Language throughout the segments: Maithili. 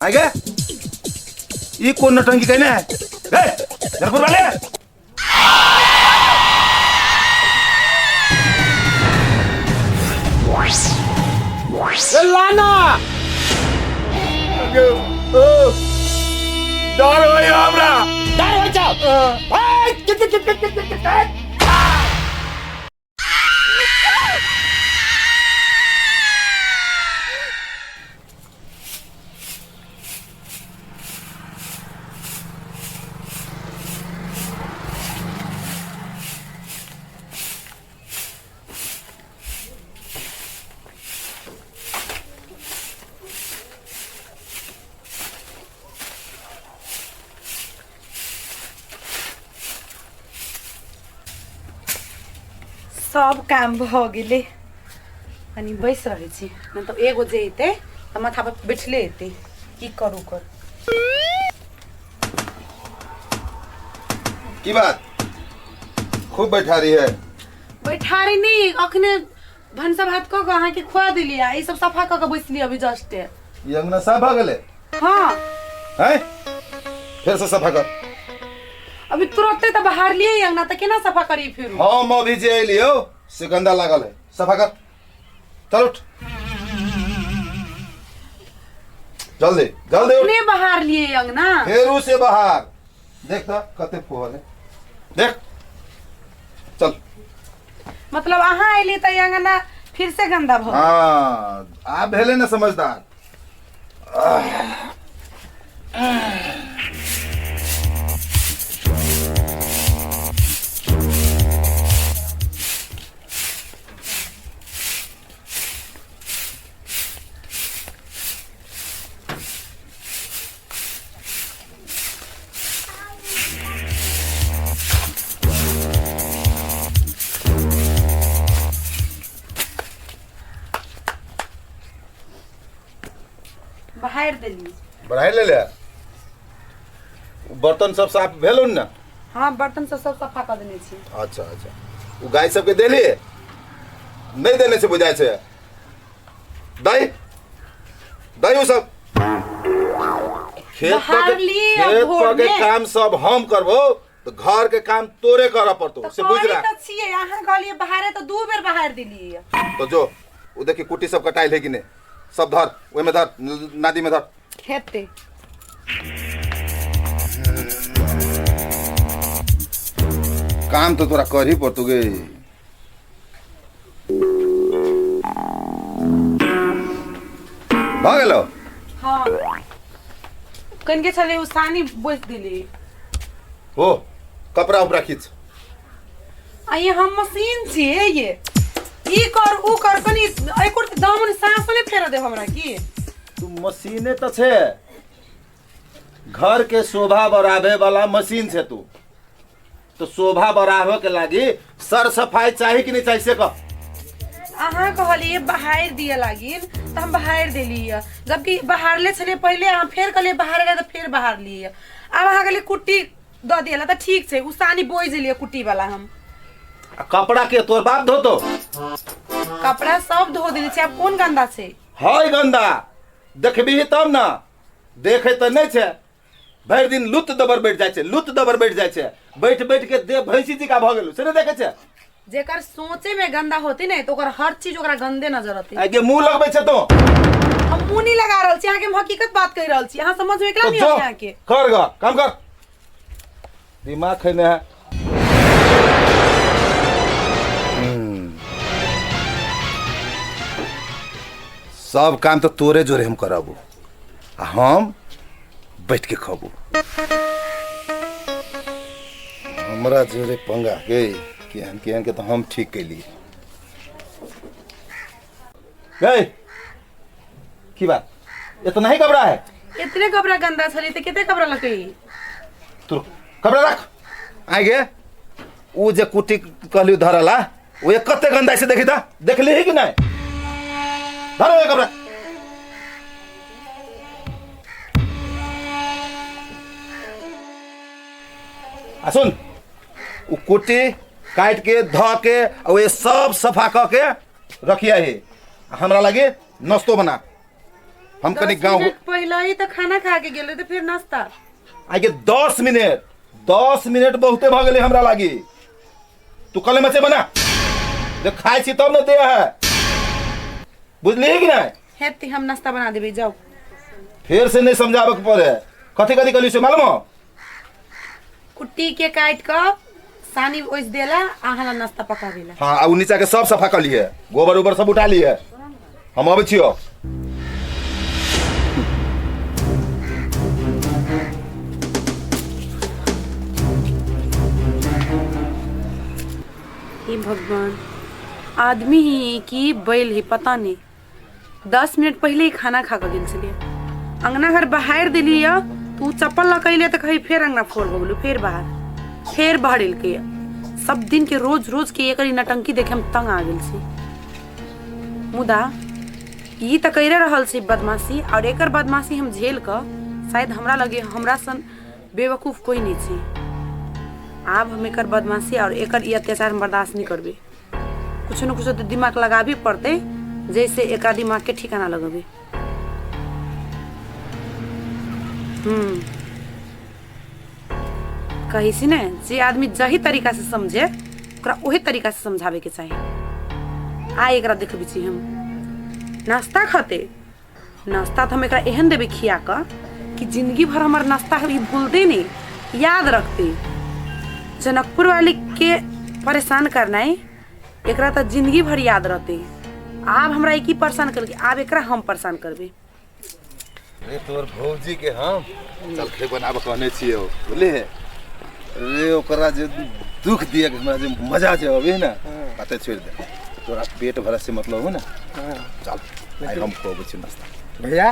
आइ गे, ई कोन नौटंकी कयने है? गे जनकपुर वाले। ए लाना। ओ, डर होइए हमरा। डर होइ छौ? ए, कित कित कित कित कित कित। सब काम भऽ गेलै, कनि बैस रहै छी, नहि तऽ एगो जे एतै तऽ माथा पर बैठले एतै। की करू कर। की बात, खूब बैठा रही है? बैठारी नहि, अखने भनसा भात कऽ कऽ अहाँके खुआ देलियै आ ई सब सफा कऽ कऽ बैसलियै अभी जस्टे। ई अंगना साफ भऽ गेलै? हाँ। हैं, फेर से सफा कर। अभी तुरंते तऽ बहारलियै अंगना, तऽ केना सफा करी फिर? हम अभी जे एलियो से गंदा लागल है, सफा कर। चल उठ, जल्दी जल्दी उठ। अखने बहारलियै अंगना। फेरू से बाहर देख तऽ कते फोहर है, देख, चल। मतलब अहाँ एली तऽ अंगना फिर से गंदा भऽ गेल। हाँ, आब भेले ने समझदार। बहारि देली। बढ़ाई ले ले। बर्तन सब साफ भेल ने? हाँ, बर्तन सब सब सफा कऽ देने छी। अच्छा अच्छा, ओ गाय सबके देली? नहि देने छै बुझाइ छै। दही दही ओ सब खेत पर के बहारली आ खेत भोर पर के मे। काम सब हम करबो तऽ घर के काम तोरे करऽ पड़तो, तऽ से बुझ करै रहा। तऽ छियै, अहाँ कहलियै बहारे तऽ दू बेर बहारि देलियै। तो जो ओ देखी कुट्टी सब कटाइल है कि नहि, सब धर ओहिमे धर, नादी में धर। हेतै। काम तो तोरा करही पड़तो गे। भऽ गेलो? हाँ, कनिके छलै, ओ सानी बोसि देली। हो, कपड़ा उपड़ा खींच। आ ये हम मशीन छियै ये, ई कर ऊ कर, कनि एको दामन साँसो नहि फेरऽ देब हमरा की? तू मशीने तऽ छै, घर के शोभा बढ़ावे वाला मशीन छै तू। तो शोभा बढ़ावे के लागी सर सफाई चाही कि नहीं चाही, से कह। अहाँ कहलिए बहारि दिए लागिन तऽ हम बहारि देलियै, जबकि बहारले छलियै पहिले। अहाँ फेर कहलियै बहारे ला तऽ फेर बहारलियै। आब अहाँ कहलियै कुट्टी दऽ दिए ला तऽ ठीक छै, उसानी बोइ देलियै कुट्टी वाला हम। आ कपड़ा के तोर बाप धोतो? कपड़ा सब धो देने छै, आब कोन गंदा छै? है गंदा, देखबही तब ने, देखे तऽ नहि छै। भरि दिन लुत दबर बैठ जाइ छै, लुत दबर बैठ जाइ छै, बैठ बैठ के देह भैंसी जिका भऽ गेल, से नहि देखै छै? जेकर सोचे में गंदा होती ने तो ओकर हर चीज ओकरा गंदे नजर अती। आगे मुंह लगबै छै तो। हम मुंह नहीं लगा रहल छी अहाँके, हम हकीकत बात कहि रहल छी। अहाँ समझ में एकला तो नहीं जो आबै अहाँके। कर ग काम कर, दिमाग खैने है। सब काम तो तोरे जोरे हम करबो आ हम बैठ के खबो। हमरा जोरे पंगा के केहन केहन के तो हम ठीक कैलिए गए। की बात, इतना ही कपड़ा है? इतने कपड़ा गंदा छली त कते कपड़ा लकई? तू कपड़ा रख। आइ गे, उ जे कुटी कहली धरला, ओ एक कते गंदा से देखी त देखली ही कि नहीं? धरो ये कपड़ा। आ सुन, उ कुटी काट के ध के आ ओ सब सफा क के रखिया ही, हमरा लगे नाश्तो बना। हम कनी 10 गाँव मिनट पहले ही तो खाना खा के गेल रहे, तो फिर नाश्ता। आगे 10 मिनट, 10 मिनट बहुते भऽ गेलै हमरा लागी। तू कले मचे बना जे खाइ छी तब ने दे है, बुझलिही कि नहीं? हेती, हम नाश्ता बना देबै, जाओ। फेर से नहीं समझाबे के पड़े। कथी कथी कहली से मालूम हो? कुट्टी के काटि कऽ सानी ओसि देला, अहाँ ला नाश्ता पकाबेला। हाँ, आ उ नीचा के सब सफा कर लिए, गोबर उबर सब उठा लिए। हम अबै छियो। हे भगवान, आदमी ही कि बैल ही पता नहीं। 10 मिनट पहले ही खाना खा कऽ गेल छलियै। अंगना घर बहारि देलियै तऽ ओ चप्पल लऽ कऽ अयलै तऽ कही फेर अंगना फोड़ भऽ गेलै, फेर बाहर फेर बहरेलकै। सब दिन के रोज रोज के एकर ई नटंकी देखे हम तंग आ गेल छी। मुदा ई तऽ करिए रहल छै बदमाशी, और एकर बदमाशी हम झेल कऽ शायद हमरा लगे हमरा सन बेवकूफ कोई नहीं छै। आब हम एकर बदमाशी और एकर ई अत्याचार हम बर्दाश्त नहीं करबै। कुछ न कुछ तऽ दिमाग लगाबे पड़तै, जैसे एकरा दिमाग के ठिकाना लगेबै। कहै छी ने, जे आदमी जही तरीका से समझे ओकरा ओही तरीका से समझाबे के चाही। आ एकरा देखबै छी हम नाश्ता खते। नाश्ता तऽ हम एकरा एहन देबै खिया कऽ कि जिंदगी भर हमर नाश्ता ई भूलते नहीं, याद रखते। जनकपुर वाली के परेशान करनाइ एकरा तऽ जिंदगी भर याद रहते। आब हमरा ई की परेशान करके, आब एकरा हम परेशान करबै। रे, तोर भौजी के हम जलखै बनाबऽ कहने छियौ, बुझलिही रे? ओकरा जे दुख दिए के हमरा जे मजा जे अबै ने, बाते छोड़ि दे। तोरा पेट भरे से मतलब हो ने। चल, आइ हम खुअबै छी नाश्ता। भैया,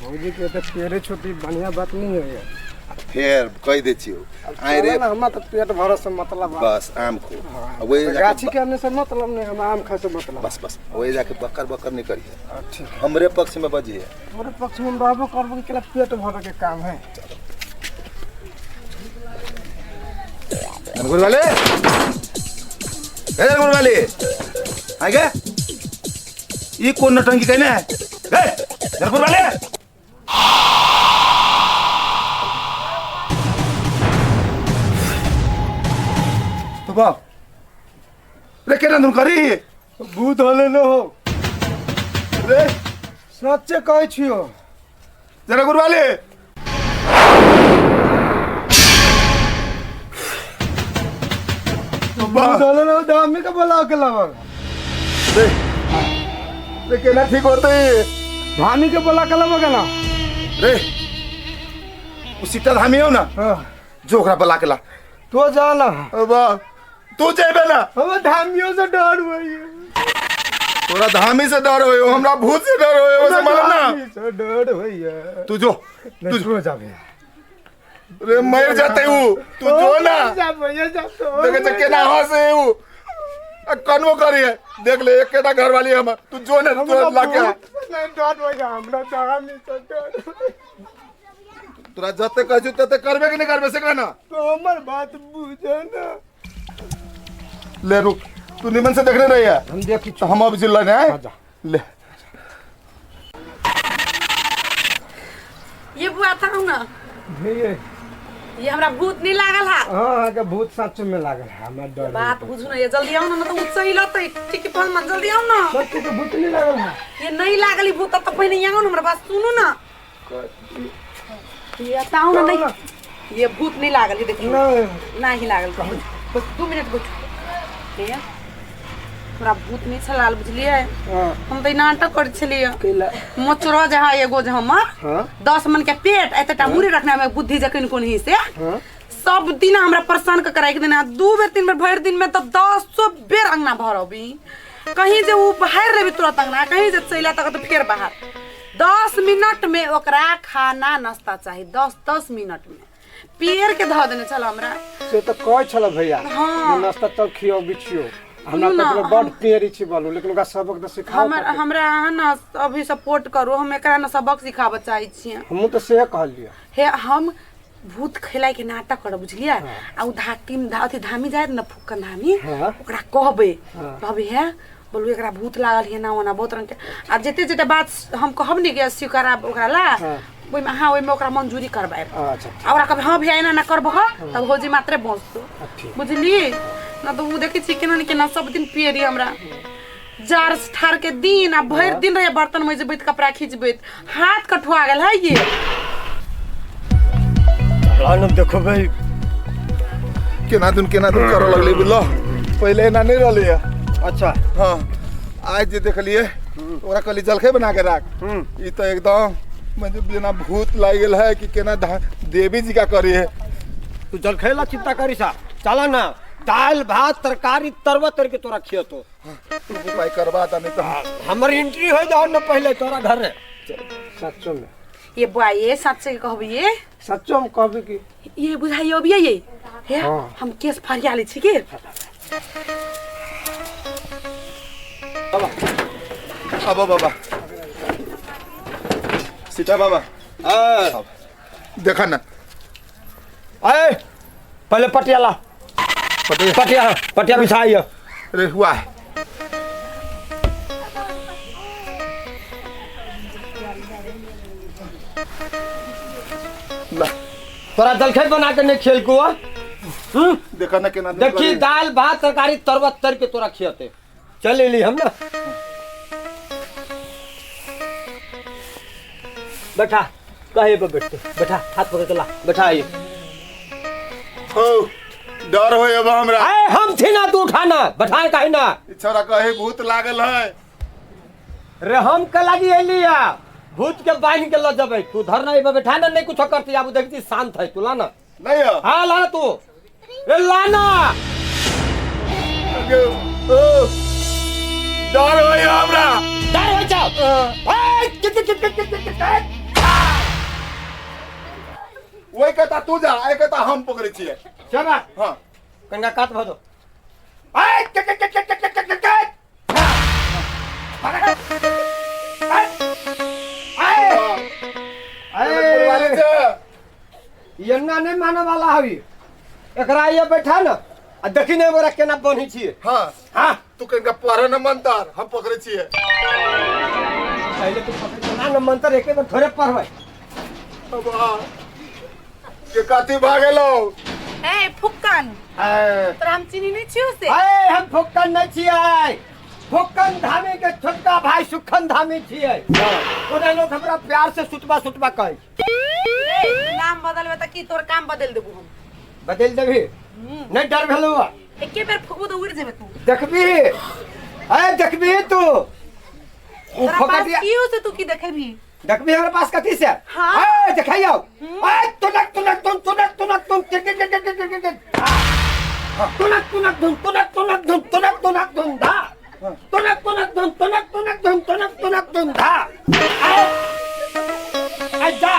भौजी के तो पेड़े छोटी बढ़िया बात नहीं है। फेर कहि दै छियौ आइ रे। चलो ना, हमरा तो पेट भरे से मतलब बा। बस आम खो। आ वही जाके गाछी के आने से मतलब नहीं, हम आम खाए से मतलब। बस बस, वही जाके बकर बकर नहीं करिए। ठीक। हमरे पक्ष में बजिए। तोरे पक्ष में हम रहबो करबो कि पेट भरे के काम है। धनगुर वाले, ए धनगुर वाले, आइ गे। ई कोन नौटंकी कहने है? ए धनगुर वाले, तो बाप रे, केना धुन करी? भूत होले न हो। रे। सच्चे कहै छियो। जनकपुर वाले, तो भूत होले न हो, धामी के बोला के लावल। रे रे, केना ठीक होते? धामी के बोला के लावल ना। रे, उ सीता धामी हो ना? हाँ। जो ओकरा बुला के ला। तो जा ना। अब तू जेबे ना। हम धामियों से डर होइए। तोरा धामी से डर होयो, हमरा भूत से डर होयो, से मालूम ना। धामी से डर होइए। तू जो। नहीं, तू जाबे। रे, मर जाते उ, तू जो ना। जा भैया, जा तो। देखे छ केना हंसे उ, आ कनबो करी है। देख ले, एकेटा घर वाली हमर। तू जो ना, तू ला के आ। नहीं, डर होइए हमरा, धामी से डर होइए। तोरा जते कहै छु तते करबे कि नहीं करबे, से कहना। तो हमर बात बुझे ना। ले रुक, तू निमन से देखने रही है। हम देखी। तो हम अब जिल्ला ने हाँ, जा। ले। ये बुआ था ना। भैया। ये हमरा भूत नहीं लागल हा। हाँ, अहाँके भूत सच में लागल है, हमरा डर। बात बुझू ना, ये जल्दी आओ ना, न तो उ लतै। ठीक है, मन जल्दी आओ ना। सच के भूत नहीं लागल है? ये नहीं लागल ई भूत, तब पहिने आओ ना, हमरा बात सुनू ना। ये बताओ ना, नहीं ये भूत नहीं लागल, ये देखियो। नहीं। नहीं लागल कहूँ, बस 2 मिनट बैठू। ये हमरा भूत नहीं छलाल, बुझलियै? हाँ। हम तऽ ई नाटक करै छलियै। कैला? मोचरो जे है एगो जे हमर 10 मन के पेट, एतेटा मुड़ी रखने में बुद्धि जखन कोन ही से सब दिन हमरा परेशान कऽ राखि देने। दू बेर तीन बेर भरि दिन में तऽ दसो बेर अंगना भरबी। कहीं जे उ बाहर लेबी तुरंत अंगना, कहीं जे चलि तक तऽ फेर बाहर। 10 मिनट में ओकरा खाना नाश्ता चाही, 10-10 मिनट में पेड़ के धऽ देने छल हमरा। से तऽ कहै छल भैया जे नाश्ता तब खियाबी छियौ हमरा। सुनू ना, तऽ बड पेड़ी छी बोलू, लेकिन ओकरा सबक तऽ सिखाओ। हमर हमरा अहाँ ने अभी सपोर्ट करू, हम एकरा ने सबक सिखाबऽ चाहै छियै। हमहूँ तऽ सेहे कहलियै। हे, हम भूत खेलाय के नाटक करब, बुझलियै? आ उ धाटी अथी धामी जायत ने, फुक्कन धामी। ओकरा कहबै, कहबै, हे बोलू एकरा भूत लागल है ना ओना बहुत रंग के आ जते जते बात हम कहब नहीं कि स्वीकार ओकरा ला ओहिमे हाँ ओहिमे ओकरा मंजूरी करबाएब। अच्छा आ ओकरा कहबै हाँ भैया एना ना करबह तब भौजी मात्रे बसतो ठीक। बुझली ना तो उ देखै छी केना ने केना सब दिन पियरी हमरा जार ठार के दिन आ भरि दिन रहे बर्तन मजबैत कपड़ा खिंचबैत हाथ कठुआ गेल है ये। रानब देखो भाई केना दुन करऽ लगलै बुझलो, पहिले एना नहि रहलै। अच्छा हाँ आज जे देखलिए ओकरा कहली जलखै बना के राख, ई तो एकदम मतलब जेना भूत लागि गेल है कि केना देवी जी का करी है। तू जलखै ला चिंता करी सा, चला ना दाल भात तरकारी तरवा तर के तोरा खियतो। तू उपाय करबा त नहीं तो हमर एंट्री हो जाओ न पहले तोरा घर रे। सच्चो में ये बुआ ये सच्चे कहब ये सच्चो में कहब कि ये बुझाइयो अभी ये हे। हाँ। हम केस फरिया ले छी के अब बाबा सीता बाबा हां देखा ना ए पहले पटिया ला, पटिया पटिया पटिया बिछाइयो। अरे हुआ है ला तोरा जलखै बना के नहीं खेल को देखा ना केना देखी दाल भात तरकारी तरवा तर के तोरा खियते। चल एली हम ना बैठा कहे पे बैठते बैठा हाथ पकड़ के ला बैठा आई। हो डर हो अब हमरा। ए हम थी ना तू उठाना बैठा काहे ना छोरा कहे भूत लागल है रे हम के लागी एली आ भूत के बांध के ल जबे तू धर ना एबे बैठा ना नहीं कुछ करती आबू देखती शांत है तू लाना नहीं हो। हां लाना तू ए लाना ओ डर हो हमरा डर हो जाओ ए कित कित कित कित कित ओइ कहता तू जा ए कहता हम पकड़ै छियै। चला हां कनका कात भ दो ए कित कित कित कित कित कित ए नहीं माने वाला हवी एकरा ये बैठा ना आ देखी नहीं ओकरा केना बन्है छियै। हां हां तू कनका पढ़ न मंतर हम पकड़ै छियै। पहले तू पकड़ के ना न मंतर एके बार थोड़े पढ़बै। बाबा के काती भागेलो ए फुक्कन तोरा हम चीनी नहीं छियो से। ए हम फुक्कन नहीं छियै, फुक्कन धामी के छोटका भाई सुखन धामी छियै। ओना लोग हमरा प्यार से सुतबा सुतबा कहै। नाम बदलबे त की तोर काम बदल देबू हम। बदल देबी नहीं डर भेलौ एके बेर फुकबू त उड़ जेबे तू। देखबी ए देखबी तू उ फकटिया कियो से तू की देखबी देखबी हमरा पास कथी से। हां ए देखाइयो ए तुनक तुनक तुन तुनक तुनक तुन टिक टिक टिक टिक टिक टिक तुनक तुनक धुन तुनक तुनक धुन तुनक तुनक धुन धा तुनक तुनक धुन तुनक तुनक धुन तुनक तुनक धुन धा ए जा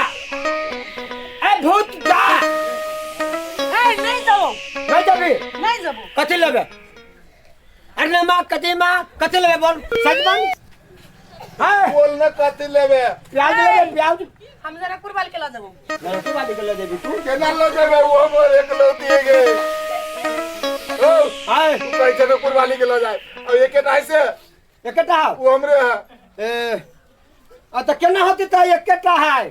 ए भूत जा ए नहीं जाओ नहीं जाबी नहीं जाबो। कथी लेबे अरे मां कथी मां कथी लेबे बोल सच बोल। हां बोल ना कथी लेबे। प्याज लेबे प्याज हम जरा कुरबाल के ल जाबो। जनकपुर के ल जेबी तू केना ल जेबे वो हमर एक लौती गे ओ आय तू कहै छै कुरबाली के ल जाय अब एके नाही से एकेटा वो हमरे है ए आ त केना होती त एकेटा है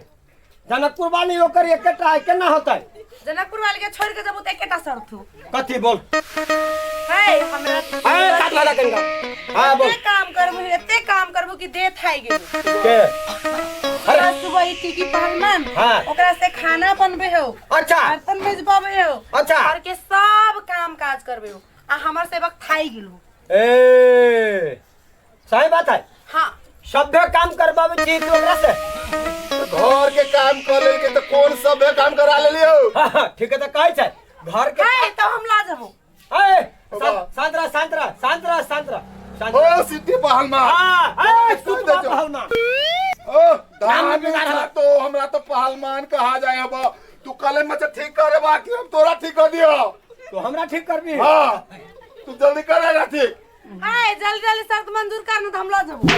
जनकपुर वाली ओकर एकेटा है केना होतै। जनकपुर वाली के छोड़ के जबू त एकेटा शर्त हो। कथी बोल। है हमरा ए काट वाला कनका हां बोल। एते काम करबू एते काम करबू कि दे थाई गेल के अरे सुबह ही टीकी पहलवान ओकरा से खाना बनबे हो। अच्छा बर्तन मेजबाबे हो। अच्छा घर के सब काम काज करबे हो आ हमर सेवक थाई गेल हो। ए सही बात है। हां सभ्य काम करबाबे छी तू ओकरा से घर के काम कर लेल के त कोन सभ्य काम करा लेलियो। हां ठीक है त कहै छै घर के है त हम ला जबो। ए शांत रह शांत रह शांत रह शांत रह ओ सिद्धि पहलवान। हां ए सुतबा पहलवान ओ धान तो हमरा तो पहलवान कहा जाए अब तू कले मत ठीक करे बाकी हम तोरा ठीक कर दियो। तो हमरा ठीक करबी। हां तू जल्दी करेगा ठीक। ए जल्दी जल्दी शर्त मंजूर कर न त हम ला जबो।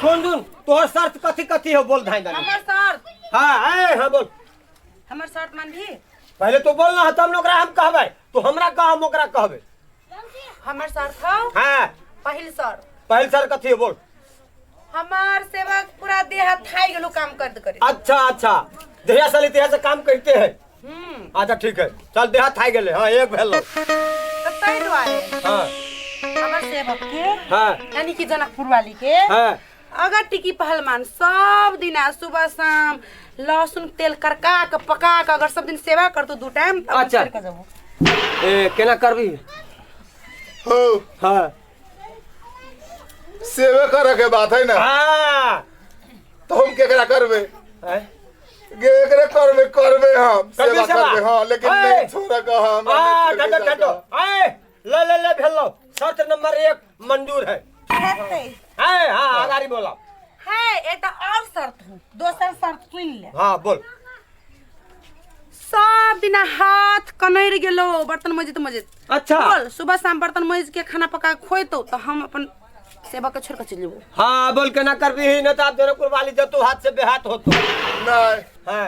सुन सुन तोहर शर्त कथी कथी हो बोल धाई दानी। हमर शर्त हां ए हां बोल हमर शर्त मानबी पहले तो बोल ना तब ओकरा हम कहबै तू हमरा कह हम ओकरा कहबै। हमर शर्त हौ हां पहिल शर्त। पहल सर कथी है बोल। हमार सेवक पूरा देह हाथ थाई गेलो काम करते करे। अच्छा अच्छा, देह साली देह से काम करते हैं। अच्छा ठीक है, चल देह थाई गेले। हाँ एक भेलो। तो तै दुआरे हाँ हमर सेवक के, हाँ यानी कि जनकपुर वाली के, हाँ अगर टिकी पहलवान सब दिन सुबह शाम लहसुन तेल करका के पका के अगर सब दिन सेवा करतो दू टाइम तब अच्छा। छोड़ के जबो। ए केना करबी? हो हाँ सेवे करे के बात है ना। हाँ तो हम केकरा करबे? हैं? केकरे करबे? करबे हम करबी सेवा सेवा? करबे। हाँ लेकिन ए! नहीं छोड़ के हम आ नहीं छोड़ ठंडो के ठंडो। जाता। ए ले ले ले भेलो, शर्त नंबर 1 मंजूर है। हेतै। है हाँ आगारी बोला। है एक और शर्त हूँ, दोसर शर्त सुन ले। हाँ बोल। सब दिना हाथ कनैर गेलो बर्तन मजित मजित। अच्छा। बोल सुबह शाम बर्तन मज के खाना पका के खोइतो तो हम अपन सेवा के छोड़ के चल जेबो। हाँ बोल के ना करबी न तो आप जनकपुर वाली जतो हाथ से बेहाथ होतो। नहीं हाँ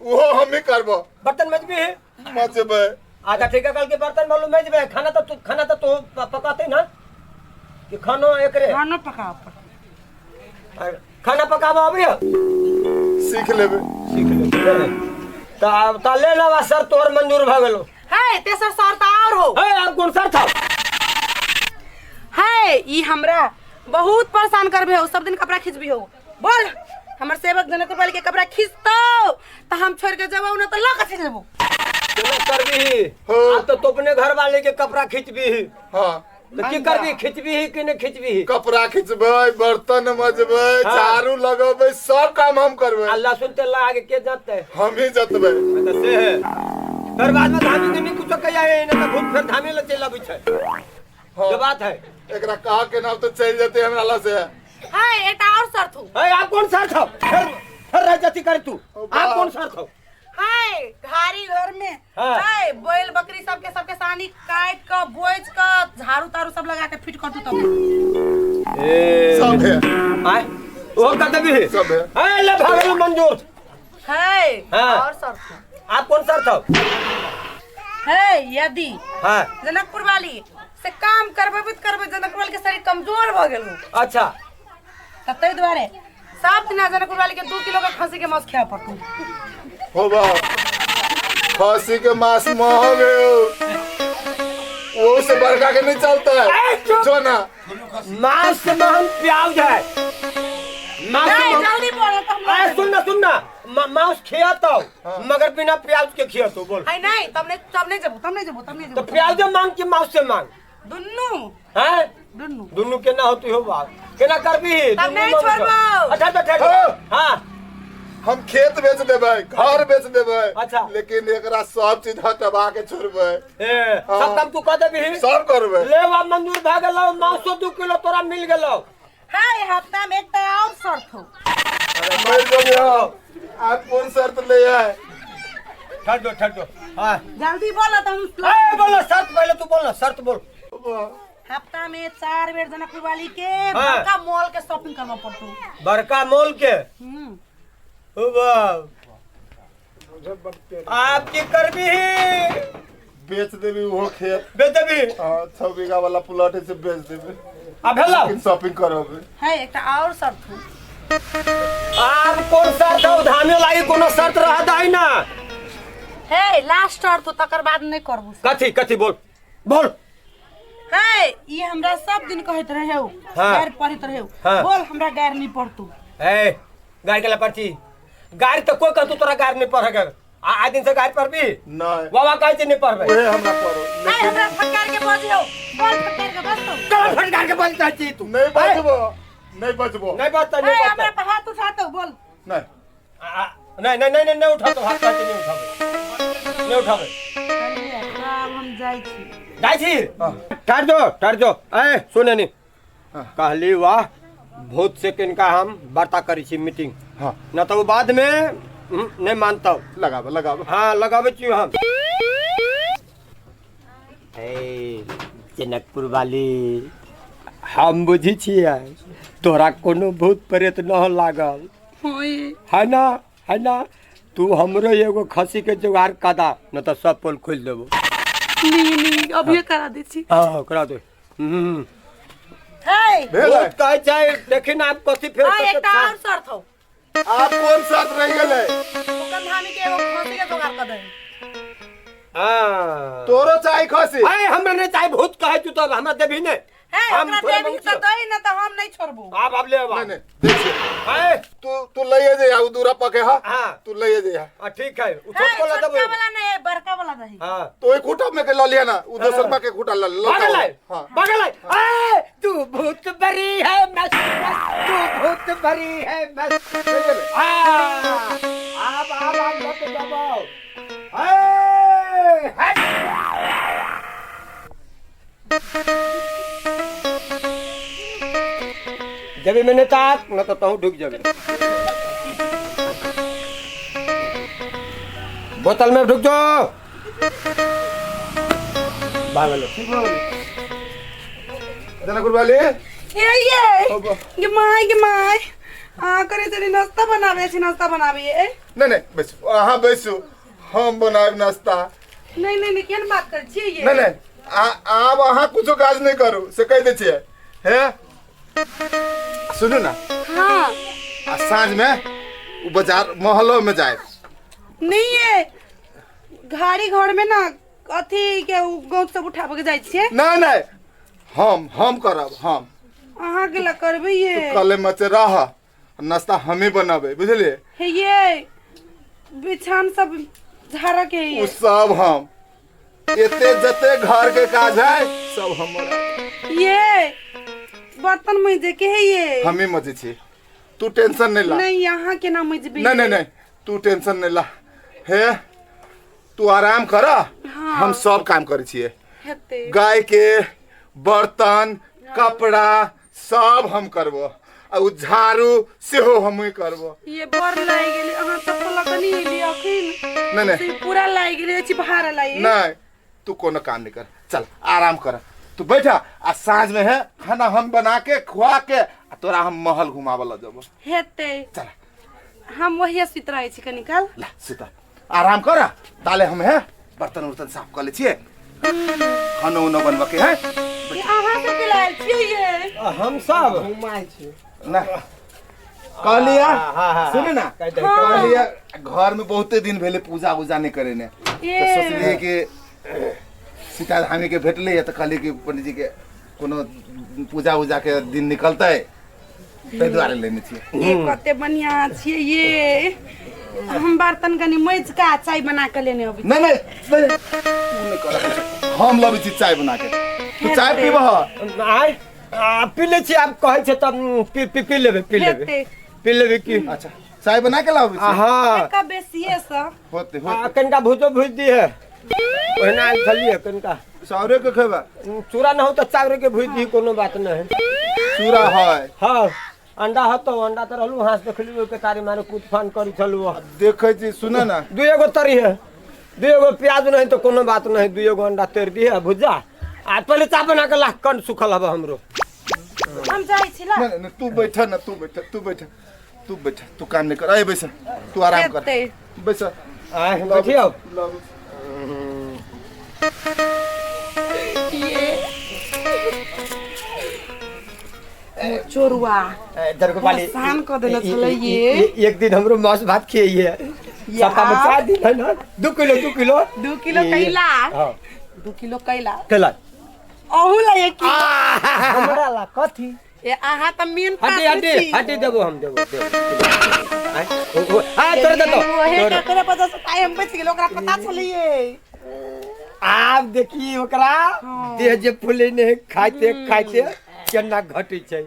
वो हम ही करबो। बर्तन मजबी है? मजबे। अच्छा ठीक है, कल के बर्तन मालूम मजबे, खाना तो तू खाना तो तू पकाते ना कि खानो एकरे? खानो पकाओ पर। खाना पकाबो अभी सीख लेबे। सीख लेबे त अब त ले लेबा सर तोहर मंजूर भ गेलो। है तेसर शर्त और हो। है अब कोन शर्त हौ? है ई हमरा बहुत परेशान करबे हो, सब दिन कपड़ा खींचबी हो। बोल हमर सेवक जनकपुर वाली के कपड़ा खींचतो त हम छोड़ के जबो न त ल के चल जेबो। केना करबी? हो। अब तो तू अपने घर वाले के कपड़ा खींचबी। हाँ तो की करबी, खींचबी कि नहीं खींचबी? कपड़ा खींचबै, बर्तन मजबै, हाँ। झाड़ू लगेबै, सब काम हम करबै। आ लहसुन तेल लगा के के जतै? हम ही जतबै। तो से है फिर बाद में धामी के नहीं कुछो कहिया है ना तो भूत फिर धामी ले चल आबै छै। हाँ। जो बात है एकरा कह के नाम तो चल जेतै हमरा ला से। है एकटा और शर्त हो। है आप कौन शर्त हो? फिर फिर रह जाती कर तू। आप कौन शर्त हो? हाय घारी घर में हाँ। हाय बैल बकरी सबके सबके सानी काट के बोझ के झाड़ू तारू सब लगा के फिट कर दू तब। ए सब है। आय ओ कत भी है? सब है। ए ले भागल मंजूर। है हाँ। और शर्त हो। आप कौन शर्त हो? है यदि हाँ जनकपुर वाली से काम करबे करबे जनकपुर वाली के शरीर कमजोर भ गेल हो। अच्छा त तै दुआरे सब दिना जनकपुर वाली के 2 किलो के खसी के मांस खाए पड़तौ। हो बा खसी के मांस महंग है, वो से बड़का के नहीं चलता है। जो ना मांस से महंग प्याज है। मांस से नहीं महंग- जल्दी बोलो तो हम अरे सुन ना सुन ना, मांस खियाता हूँ मगर बिना प्याज के खियाता हूँ। बोल। है नहीं तब नहीं तब नहीं जबो तब नहीं जबो तब नहीं तो जबो। प्याज मांग के मांस से मांग? दुन्नू हैं दुन्नू दुन्नू केना होती हो बात केना करबी? तब नहीं छोड़बो। अच्छा अच्छा ठहर। हाँ। हाँ हम खेत बेच देबै, घर बेच देबै। अच्छा। लेकिन एकरा सब चीज हटवा के छोड़बै। ए हाँ। सब काम तू कह देबी? सब करबै। ले बा मंजूर भए गेलौ, मांसो 2 किलो तोरा मिल गेलौ। है हफ्ता में एक और शर्त हो। मर जेबै हम। आप कौन शर्त ले आए? ठहर दो ठहर दो। हाँ जल्दी बोलो तो हम ए बोलो शर्त पहले तू बोल ना, शर्त बोल। हफ्ता में 4 बेर जनकपुर वाली के हाँ। बड़का मॉल के शॉपिंग करवा पड़तो। बड़का मॉल के? ओ बाप आप की करबी? बेच देबी वो खेत। बेच देबी? हाँ 6 बीघा वाला प्लॉट है से बेच देबी। आ भेलो? लेकिन शॉपिंग करबे। है एकटा और शर्त हो। आप कौन शर्त हो? धामे लागी कोनो शर्त रह दही ना। है लास्ट शर्त हो, तकर बाद नहीं करबू। कथी कथी बोल बोल। है ई हमरा सब दिन कहैत रहे हो। हाँ। गारि पढ़ैत रहे हो। हाँ। बोल हमरा गारि नहीं पढ़तू। ए गारि के ला पढ़ती? गारि तो कोई कहतू तोरा गारि नहीं पढ़े के। आ दिन से गारि पढ़बी? नहीं। बाबा कहै छै नहीं पढ़बे। ओहे हमरा पढ़ो। है हमरा फटकार के बजियो। बोल फटकार के बजतो। कौन फटकार के बजता छी तू? नहीं बजबो, नहीं बजबो। नहीं बजता, नहीं है बजता। हमरा पर हाथ उठातो बोल। नहीं। नहीं नहीं नहीं नहीं उठातो हाथ, कहै छै नहीं उठाबे। नहीं उठाबे। चलिए आब हम जाइ छी। जाइ छी? ठहर जो ठहर जो। ए सुने नी कहली वाह भूत से किनका हम वार्ता करी छी मीटिंग। हाँ। न तो वो बाद में नहीं मानता। लगाबे लगाबे। हाँ लगाबे छी हम। ए जनकपुर वाली हम बुझी छियै तोरा कोनो भूत प्रेत न लागल है ना? है ना? तू हमरो एगो खसी के जुगाड़ कदा न तो सब पोल खोल देबो। नहीं नहीं अभी करा दै छी। हाँ करा दे। है भेलै भूत कहै छै देखी ना आब कथी फेर हाँ कते एकटा और शर्त हौ आब कोन शर्त रहि गेलै ओकर धामी के एगो खसी के जोगाड़ कर दही हाँ तोरो चाही खसी अरे हमरा नहीं चाही भूत कहै तू तब हमरा देबही नहीं है हम ओकरा थोड़े देबही बहुत तऽ दही ना तऽ हम नहीं छोड़बू आब आब ले आब नहीं नहीं देख आए तू तू लइए जइहा उ दूरा पके हा हाँ। तू लइए जइहा हाँ, ठीक है उ है छोटको ला छोटका देबो वाला नहीं बड़का वाला दही हाँ तो एक खूटा में के ल लिया ना उ दोसर में के खूटा ल ल पागल है हाँ पागल है ए तू भूत भरी है मस्त मस्त तू भूत भरी है मस्त हाँ आब आब आब लक दबाओ ए हट जबे मैंने ताक न तो तहु ढुक जबे बोतल में ढुक जाओ भागलो जनकपुर वाली ये ये गे my गे my आ करे तनी नाश्ता बनावे छी नाश्ता बनावे ए नहीं नहीं बैसू अहाँ बैसू हम बनायब नाश्ता नहीं नहीं नहीं केहन बात कर छियै ये नहीं नहीं आब अहाँ कुछो काज नहीं करू से कहि दै छियै हे सुनू ना हाँ आ साँझ में उ बाजार मोहल्लो में जाए नहीं ये घाड़ी घर में ना अथी के उ गौत सब उठाबे के जाइ छियै नहीं नहीं हम करब हम अहाँ के ला करबै ये कले मच रह नाश्ता हमें बनाबे बुझलिए हे ये बिछान सब झाड़ा के उ ये सब हम एते जते घर के काज है सब हमर ये बर्तन मजे के है ये हमें मजे छी तू टेंशन नहीं ला नहीं यहाँ के ना मजबे नहीं नहीं नहीं तू टेंशन नहीं ला हे तू आराम कर हाँ। हम सब काम करै छियै हेते गाय के बर्तन कपड़ा सब हम करबो आ उ झाड़ू सेहो हमही करबो ये बड़ लागि गेलै अहाँ चप्पल लऽ कऽ नहि एलियै अखन नहीं, नहीं। से पूरा लागि गेलै अछि भाड़ा लागि नहीं तू कोनो काम नहीं कर चल आराम कर तू बैठा आ साँझ में है खाना हम बना के खुआ के आ तोरा हम महल घुमाबऽ लऽ जेबो हेतै चल हम वही सुति रहै छी कनी काल ला सुता आराम कर ताले हम है बर्तन उर्तन साफ कर ले छियै खानो उनो बनबऽ के है ये अहाँ सबके लायल छियै ये हम सब घुमाइ छी ना कहलिया हाँ, हाँ, हाँ, सुनू ना कहि दही, कहलिया घर में बहुते दिन भेले पूजा उजा नहीं करे ने तो ये सोचलिए कि सीता धामी के भेटलै तऽ कहलिए कि पंडित जी के कोनो पूजा उजा के दिन निकलतै ताहि दुआरे लेने छियै ये कते बढ़िया छियै ये हम बर्तन कनी मजि कऽ आ चाय बना कऽ लेने अबै नहीं नहीं नहीं तू नहीं कर हम लबै छी चाय बना के तू चाय पीबह आय आ, पी लै छी आब कहै छै तब पी पी पी लेबै पी लेबै हेतै पी लेबै की अच्छा चाय बना के लाबै छी हँ एक बेसिए सँ होते आ, होते कनिका भूजो भूज दिहे ओहिना आयल छलियै कनिका चाउरे के खेबा चूड़ा न हो तऽ चाउरे के भूज दी कोनो बात नहि चूड़ा है हँ अंडा हतो अंडा तऽ रहलू हाथ देखलियै ओहिके तारी मारे कूद फान करी छलू देखै छी सुन ना दुएगो तरी है दुएगो प्याज नहीं तो कोनो बात नहीं दुएगो अंडा तर दी है भुजा आ पहले चाय बना के लाख कन सुखल हब हमरो हम जाइ छी ला नहीं नहीं तू बैठ ना तू बैठ तू बैठ तू बैठ तू काम नहीं कर अरे बैठ तू आराम कर हेतै बैठ आय बैठियो चोरुआ दरगोपाली परेशान कऽ देने छलै ये। एक दिन हमरो मांस भात खियाइए सप्ताह में 4 दिन है ना 2 किलो 2 किलो 2 किलो कैला हाँ 2 किलो कैला कैला अहू ला 1 किलो हमरा ला कथी ए अहाँ तऽ मेन हटी पात्र हटी छी हटी देबो हम देबो देबो आय, ओ, ओ, आय तोरे देतो ओहे तोरे। ककरे पता से ताई हम बचि गेल ओकरा पता छलैये आब देखी ओकरा देह जे फूले ने खाइते खाइते केना घटै छै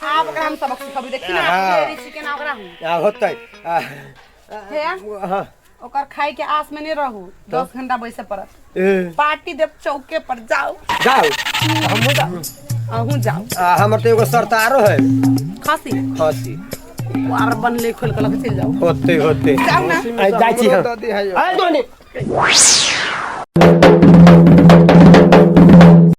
आब ओकरा हम सबक सिखबै देखी ना हाँ। घेरै छी केना ओकरा हम आ, होतै आ, हे हाँ, ओकर खाय के आस में नहीं रहू 10 घंटा बैसे पड़त ए, पार्टी देब चौके पर जाओ जाउ हमहूँ जाउ अहूँ जाओ आ, हमर तऽ एगो शर्त आरो है खसी खसी आर बनले खोल के लके चलि जाओ होते होते जाउ ना आइ जाइ छी हम दऽ दिहै आइ दोनी